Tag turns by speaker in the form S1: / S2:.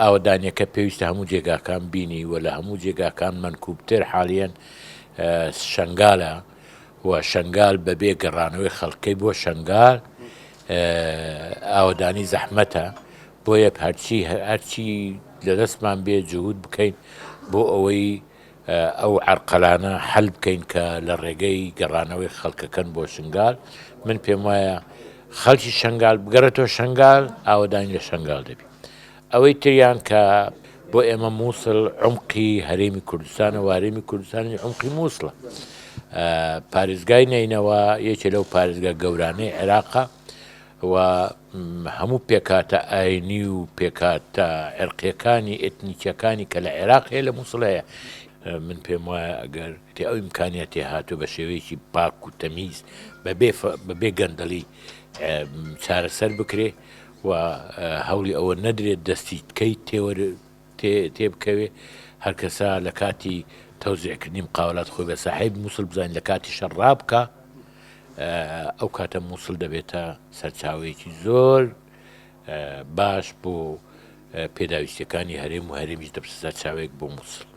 S1: ئاوەدانیەکە پێویستە هەموو جێگاکان بینی و لە هەموو جێگاکان مەنکوبتر حالیەن شەنگالە و شەنگال بەبێ گەڕانەوەی خەڵکەی بۆ شەنگال ئاوەدانی زەحمەتە بۆیە هەرچی هەرچی لەدەستمان بێ جهود بکەین بۆ ئەوەی ئەو عەرقەلانە حەل بکەین کە لە ڕێگەی گەڕانەوەی خەڵکەکەن بۆ شنگال، من پێم وایە خەڵکی شنگال بگەڕێتەوە شنگال ئاوەدانی لە شنگال دەبی. ئەوەی تریان کە بۆ ئێمە مووسڵ عمقی هەرێمی کوردستانە و هەرێمی کوردستانی عمقی مووسڵە. پارێزگای نەینەوا یەکێ لەو پارێزگا گەورانەی عێراقە و هەموو پێکهاتە ئاینی و پێکهاتە عێرقیەکانی ئێتنیکیەکانی کە لە عێراق هەیە لە موسڵ هەیە من پێم وایە ئەگەر تێ ئەو ئیمکانیاتی هاتوو بە شێوەیەکی پاک و تەمیز بەبێ بەبێ گەندەڵی چارەسەر بکرێ و هەوڵی ئەوە نەدرێت دەستی کەی تێوەر تێبکەوێ هەرکەسە لە کاتی تەوزیعکردنی مقاولات خۆی بە ساحێب موسڵ بزانین لە کاتی شەڕ ڕابکا ئەو کاتە موسڵ دەبێتە سەرچاوەیەکی زۆر باش بۆ پێداویستیەکانی هەرێم و هەرێمیش دەبێتە سەرچاوەیەک بۆ موسڵ.